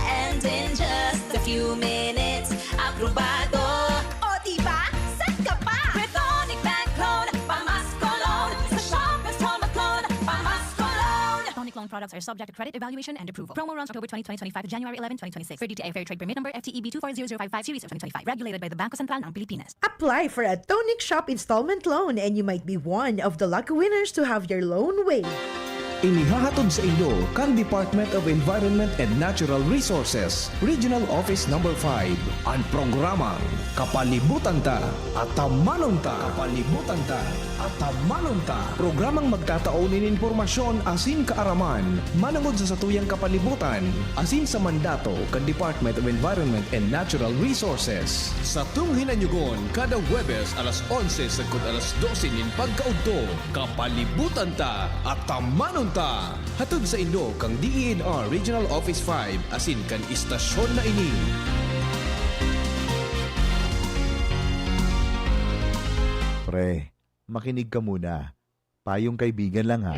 And in just a few minutes, aprobado. O, diba? Saan ka pa? With Tonic Bank Loan, pamasko loan. Sa Shoppers, Home at Loan, pamasko loan. Tonic loan products are subject to credit evaluation and approval. Promo runs October twenty, twenty twenty-five to January eleven, twenty twenty-six. Per D T I Fair Trade Permit Number F T E B two four zero zero five five series of twenty twenty-five. Regulated by the Bangko Sentral ng Pilipinas. Apply for a Tonic Shop installment loan and you might be one of the lucky winners to have your loan waived. Inihahatod sa inyo kan Department of Environment and Natural Resources, Regional Office Number five, an programang Kapalibutan Ta, Atamanon Ta. Kapalibutan Ta, Atamanon Ta. Programang magtatao nin impormasyon asin kaaraman manongod sa satuyang kapalibutan asin sa mandato kan Department of Environment and Natural Resources. Satong hinanyugon kada Huwebes alas onse sagkod alas dose nin pagkaudto. Kapalibutan Ta, Atamanon Ta, hatod sa inyo kan D E N R Regional Office five asin kan istasyon na ini. Pre, makinig ka muna. Payong kaibigan lang ha.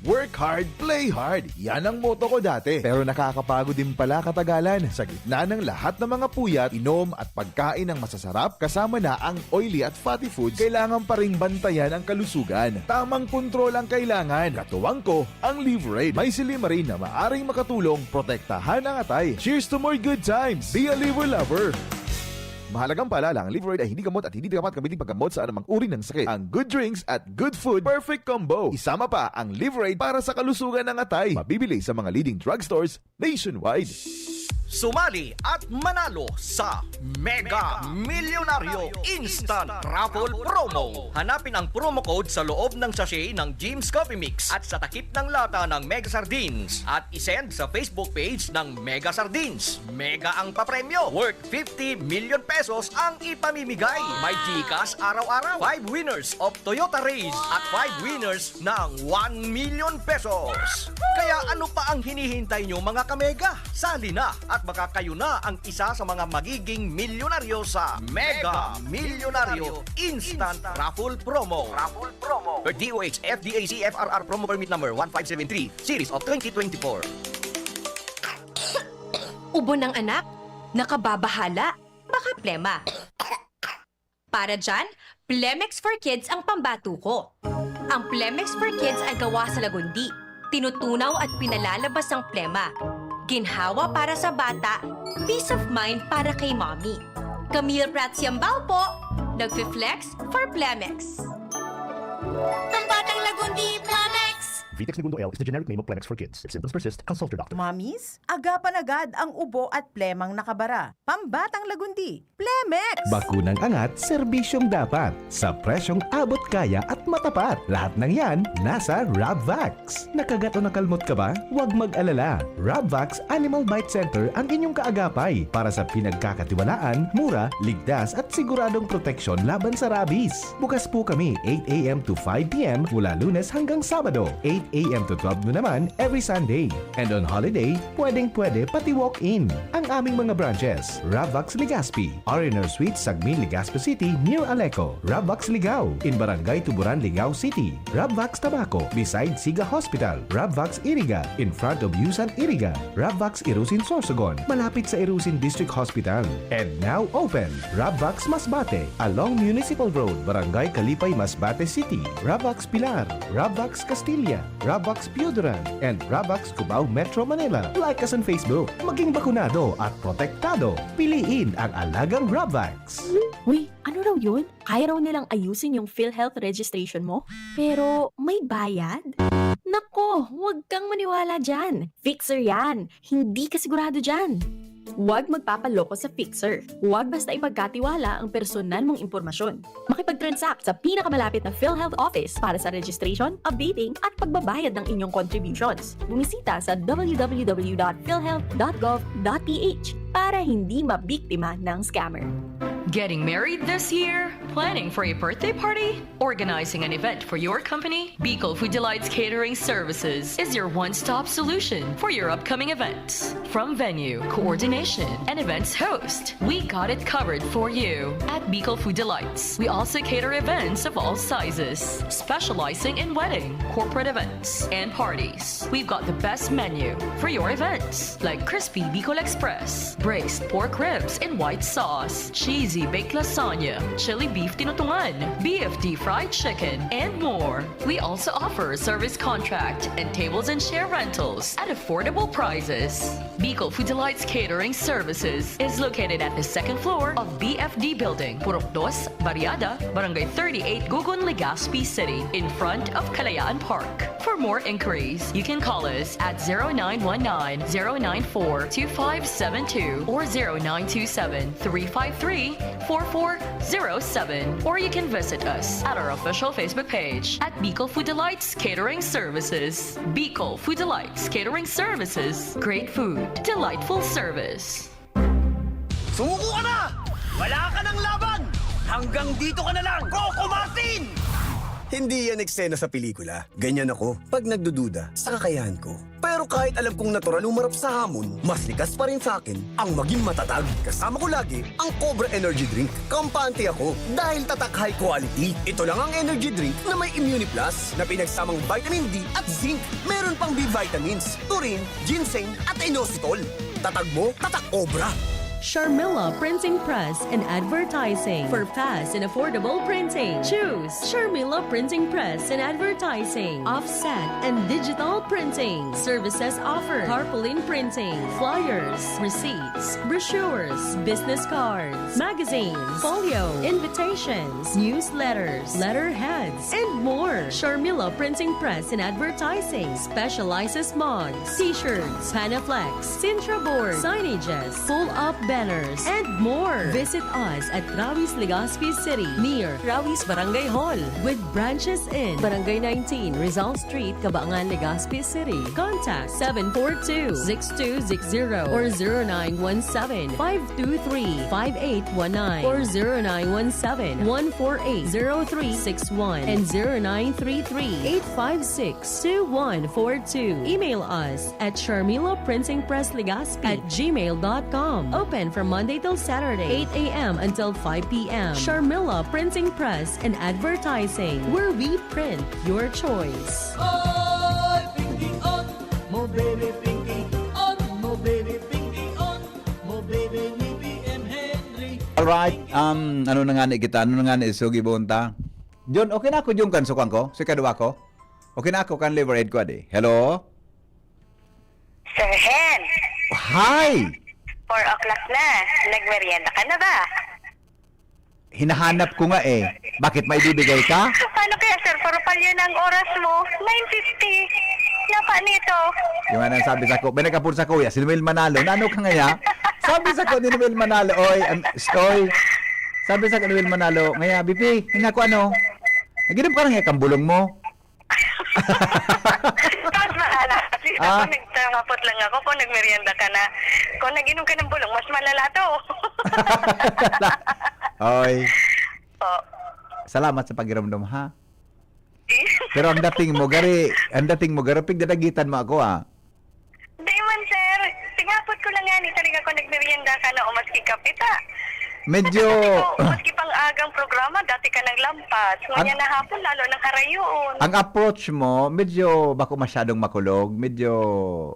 Work hard, play hard. Yan ang motto ko dati. Pero nakakapagod din pala katagalan. Sa gitna ng lahat ng mga puyat, inom at pagkain ng masasarap, kasama na ang oily at fatty foods, kailangan pa ring bantayan ang kalusugan. Tamang kontrol ang kailangan. Katuwang ko, ang Livraid. May silymarin na maaring makatulong protektahan ang atay. Cheers to more good times! Be a Liver Lover! Mahalagang paalala, ang Livraid ay hindi gamot at hindi dapat gamitin paggamot sa anumang uri ng sakit. Ang good drinks at good food, perfect combo. Isama pa ang Livraid para sa kalusugan ng atay. Mabibili sa mga leading drugstores nationwide. Sumali at manalo sa Mega Milyonaryo Instant Raffle Promo. Hanapin ang promo code sa loob ng sachet ng Jim's Coffee Mix at sa takip ng lata ng Mega Sardines at isend sa Facebook page ng Mega Sardines. Mega ang papremyo, worth fifty million pesos ang ipamimigay. May GCash araw-araw, five winners of Toyota Raize at five winners ng one million pesos. Kaya ano pa ang hinihintay nyo, mga kamega? Sali na at baka kayo na ang isa sa mga magiging milyonaryo sa Mega Milyonaryo Instant Raffle Promo. Raffle Promo. DOH, FDAC, FRR Promo Permit Number one five seven three, Series of twenty twenty-four. Ubo ng anak, nakababahala, baka plema. Para dyan, Plemex for Kids ang pambato ko. Ang Plemex for Kids ay gawa sa lagundi. Tinutunaw at pinalalabas ang plema. Ginhawa para sa bata, peace of mind para kay mommy. Camille Prats Yambao po, nagfi-flex for Plemex. Pambatang Lagundi, Plemex! Vitex Negundo L is the generic name of Plemex for kids. If symptoms persist, consult your doctor. Mommies, agapan agad ang ubo at plemang nakabara. Pambatang Lagundi, Plemex! Bakunang angat, serbisyong dapat. Sa presyong abot kaya at matapat. Lahat ng yan, nasa Rabvax. Nakagat o nakalmot ka ba? Huwag mag-alala. Rabvax Animal Bite Center ang inyong kaagapay para sa pinagkakatiwalaan, mura, ligtas at siguradong proteksyon laban sa rabies. Bukas po kami eight a.m. to five p.m. mula Lunes hanggang Sabado, eight a.m. to twelve noon naman every Sunday. And on holiday, pwedeng-pwede pati walk-in. Ang aming mga branches, Rabvax Legazpi, R and R Suites, Sagmin, Legazpi City, near Aleco, Rabvax Ligao, in Barangay Tuburan, Ligao City, Rabvax Tabaco, beside Siga Hospital, Rabvax Iriga, in front of Yusan Iriga, Rabvax Irusin, Sorsogon, malapit sa Irusin District Hospital. And now open, Rabvax Masbate, along Municipal Road, Barangay Kalipay, Masbate City, Rabvax Pilar, Rabvax Castilla, Rabvax Pioduran, and Rabvax Cubao, Metro Manila. Like us on Facebook. Maging bakunado at protektado. Piliin ang alagang Rabvax. Uy, ano raw yun? Kaya raw nilang ayusin yung PhilHealth registration mo? Pero may bayad? Nako, huwag kang maniwala dyan. Fixer yan. Hindi ka sigurado dyan. Huwag magpapaloko sa Fixer. Huwag basta ipagkatiwala ang personal mong impormasyon. Makipag-transact sa pinakamalapit na PhilHealth office para sa registration, updating, at pagbabayad ng inyong contributions. Bumisita sa w w w dot philhealth dot gov dot p h para hindi mabiktima ng scammer. Getting married this year? Planning for a birthday party? Organizing an event for your company? Bicol Food Delights Catering Services is your one-stop solution for your upcoming events. From venue, coordination, and events host, we got it covered for you. At Bicol Food Delights, we also cater events of all sizes, specializing in wedding, corporate events, and parties. We've got the best menu for your events, like crispy Bicol Express, braised pork ribs in white sauce, cheesy baked lasagna, chili beef tinutungan, B F D fried chicken, and more. We also offer service contract and tables and chair rentals at affordable prices. Bicol Food Delights Catering Services is located at the second floor of B F D Building, Purok Dos, Barriada, Barangay thirty-eight, Gugun, Legazpi City, in front of Kalayaan Park. For more inquiries, you can call us at zero nine one nine, zero nine four, two five seven two or zero nine two seven, three five three, four four zero seven. Or you can visit us at our official Facebook page at Bicol Food Delights Catering Services. Bicol Food Delights Catering Services. Great food, delightful service. Sumuko ka na! Wala ka ng laban! Hanggang dito ka na lang, Coco Martin! Hindi yan eksena sa pelikula. Ganyan ako pag nagdududa sa kakayahan ko. Pero kahit alam kong natural umarap sa hamon, mas likas pa rin sa akin ang maging matatag. Kasama ko lagi ang Cobra Energy Drink. Kampante ako dahil tatak high quality. Ito lang ang energy drink na may Immuniplus na pinagsamang vitamin D at zinc. Meron pang B vitamins, taurine, ginseng at inositol. Tatag mo, tatak Cobra. Sharmila Printing Press and Advertising. For fast and affordable printing, choose Sharmila Printing Press and Advertising. Offset and digital printing. Services offered: tarpaulin printing, flyers, receipts, brochures, business cards, magazines, folio, invitations, newsletters, letterheads, and more. Sharmila Printing Press and Advertising specializes mugs, t-shirts, Panaflex, Sintra board, signages, pull-up banners, and more. Visit us at Rawis, Legazpi City, near Rawis Barangay Hall, with branches in Barangay nineteen, Rizal Street, Cabangan, Legazpi City. Contact seven four two, six two six zero or zero nine one seven, five two three, five eight one nine or zero nine one seven, one four eight, zero three six one and zero nine three three, eight five six, two one four two. Email us at Sharmila Printing Press Legazpi at gmail dot com. Open from Monday till Saturday, eight a.m. until five p.m. Sharmila Printing Press and Advertising, where we print your choice. Oy, Pinky on, mo baby Pinky on, mo baby Pinky on, mo baby ni B M Henry. Alright, um, ano na nga ni kita? Ano na nga ni Sugi Bonta? John, okay na ako, John, kan sukang ko? Si kadwa ko? Okay na ako, kan liver aid ko, adi. Hello? Sir Hen, Hi! four o'clock na. Nagmerienda ka na ba? Hinahanap ko nga eh. Bakit, may bibigay ka? Paano kaya, sir? Puro palya na ang oras mo. Nine fifty. Napa nito? Yung nga nang sabi sa ko, may nagkapon sa kuya, si Noel Manalo. Nano ka ngaya? Sabi sa ko ni Noel Manalo, oy, am- oy. Sabi sa ko ni Noel Manalo, ngaya, Bibi, hinga ko ano? Naginom ka na ngaya kang bulong mo? Mas mahala. Kasi Ah. ako nagtangapot lang ako kung nagmerienda ka na. Kung nag-inom ka ng bulong, mas malala to. Oy, Po. salamat sa pagiramdam ha. Pero ang dating mo, gari, ang dating mo, gari, pigdadagitan mo ako ah. Di man, sir. Tingapot ko lang yan. Talaga kung nagmerienda ka na o maski kape ta. Medyo, Kasi kung maski pang agang programa, dati ka nang lampas. Ngunyan na hapon, lalo nang karayoon. Ang approach mo, medyo bako masyadong makulog, medyo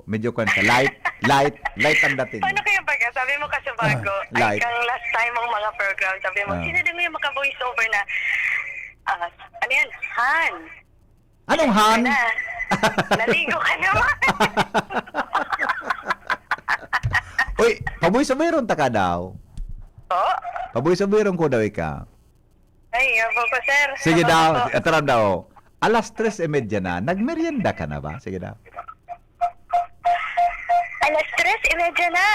medyo kwan siya, light, light, light ang dating. Paano kaya baga? Sabi mo kasi bago, Ah, ay light. kang last time ang mga program, sabi mo, Ah. sino din mo yung maka-voice over na, ah, ano yan? Han. Anong han? Na. Naligo ka naman. Uy, paboy-saboy ron ta ka daw. Po? Paboy-saboy ron ko daw ika. Ay, yabo ko, sir. Sige Yabo daw, ko. ataram daw. Alas tres y media na, nagmerienda ka na ba? Sige daw. Alas tres y media na.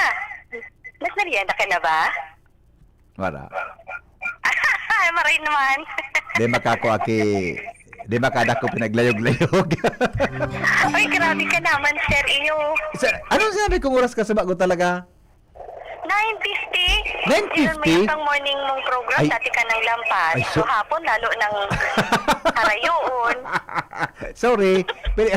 Nagmerienda ka na ba? Wala. Maray naman. Di makako aki, di makadako pinaglayog-layog. Ay, grabe ka naman, sir. Iyo. Sa, anong sinabi kong oras ka sa bago talaga? Nine fifty? Nine fifty? Yun, may pang morning mong program, Ay. Dati ka nang lampas. Ay, So, so- hapon, lalo nang karayoon. Sorry. Pero,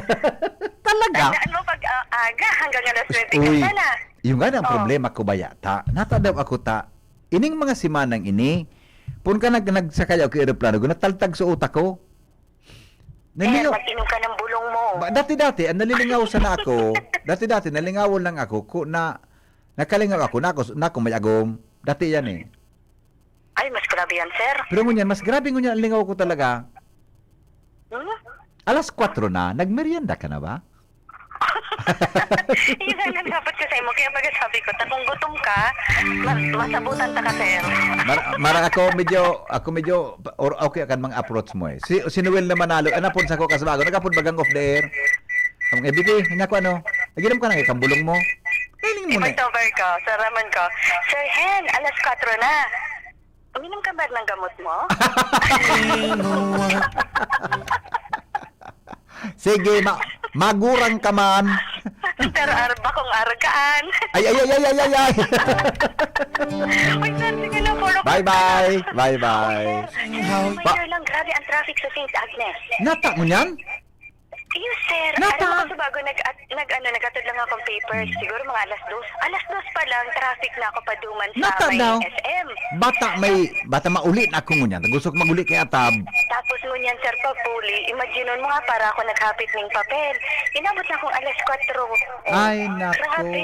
talaga? Tandaan mo, pag ah, aga, hanggang alas nuwebe ka Uy, sana. yung nga ang Oh. problema ko ba yata? Natadaw ako ta, ining mga simanang ini, pun ka nag nagsakay ako eroplano, nataltag sa utak ko. Sir, Naliyo, mag-inom ka ng bulong mo. ba, dati-dati, ang nalingaw sana ako, dati-dati, nalingawan lang ako, ko, na, nakalingaw ako, na ako, na ako may agom. Dati yan eh. Ay, mas grabe yan, sir. Pero ngunyan, mas grabe ngunyan ang lingaw ko talaga. Hmm? Alas kwatro na, nagmerienda ka na ba? Yun ang dapat ko sa imo. Kaya baga sabi ko, ta kung gutom ka, ma- masabutan ta ka, sir. Mar, mar ako medyo, ako medyo, or okay kan mga approach mo eh. Si, si Noel na Manalo, ano po sa ko kasbago, nagkapon bagang off the air. Ang A B P, hinga ko ano, naginom ka na ikang bulong mo. Kailing mo na. Voice over ko, saraman ko. Sir Hen, alas kwatro na. Uminom ka ba ng gamot mo? Sige, ma magurang ka man. Pero ar-, bakong argaan. Ay, ay, ay, ay, ay, ay, ay. Uy, sir, sige na, follow ko. Bye-bye. Bye-bye. Uy, sir, may Pa- year lang, grabe ang traffic sa Saint Agnes. Nata mo niyan? Yes, sir. Nata. Alam mo, kasi bago nag-, at-, nag-, ano, nag-atod lang akong papers. Hmm. Siguro mga alas dos. Alas dos pa lang, traffic na ako paduman sa Nata may daw. S M. Bata may, bata mauli na ako ngunyan. Gusto ko maguli kay Atab. Tapos ngunyan, sir, papuli. Imagine mo nga, para ako naghapit ning papel. Inabot na akong alas kwatro. Oh, Ay, nako. Grabe.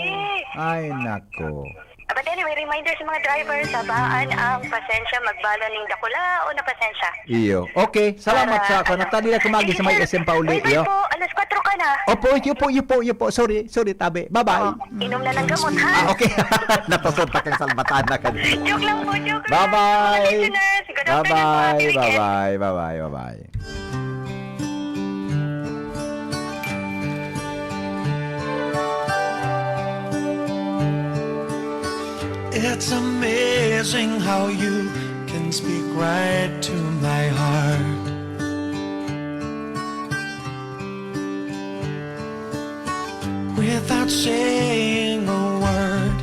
Ay, nako. But anyway, reminder sa mga driver, sabaan ang pasensya, magbalon ning dakula o na pasensya. Iyo. Okay, salamat Para, sa ano. Tadi na tumagi Thank sa you, may sir. S M pauli, Bye-bye iyo. Po. Alas kwatro ka na. Opo, iyo po, iyo po, iyo po. Sorry, sorry, tabi. Bye-bye. Oo. Inom na ng gamot, ha? Ah, okay. Natasod pa kang salbatan na ka. Joke lang po, joke lang. Bye-bye. Mga listeners, good afternoon po. Happy Bye-bye, weekend. Bye-bye, bye-bye, bye-bye. It's amazing how you can speak right to my heart without saying a word.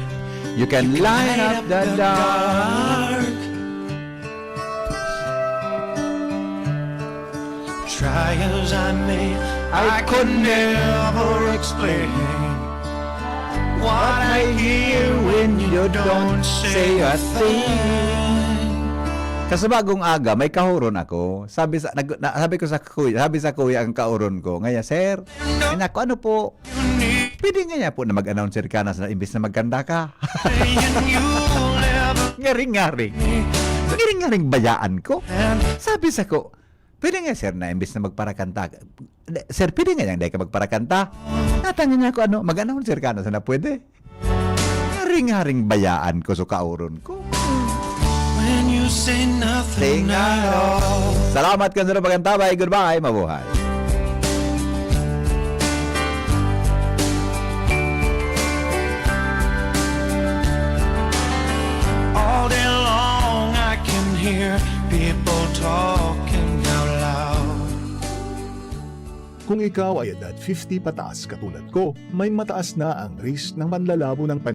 You can light up the dark. Try as I may, I could never explain what I hear when you don't say a thing. Kasabagong aga, may kahuron ako. Sabi sa, nag-, na, sabi ko sa kuya, sabi sa kuya ang kahuron ko. Ngayon, "Sir," "Ay, naku, ano po?" Pwede nga niya po na mag-announcer ka na sa imbis na magkanta ka. Ngaring-ngaring. Ngaring-ngaring bayaan ko. Sabi sa ko, "Pwede nga, sir, na imbis na magparakanta ka, sir, pwede nga niyang dahil ka magparakanta?" Natanong niya ako, ano, "Mag-announcer ka na sana pwede?" Ngaring-ngaring bayaan ko sa kauron ko. When you say nothing Sing at all. Salamat kan sa pagkantabay. Goodbye. Mabuhay. All day long, I can hear people talking out loud. Kung ikaw ay edad fifty pataas katulad ko, may mataas na ang risk ng panlalabo ng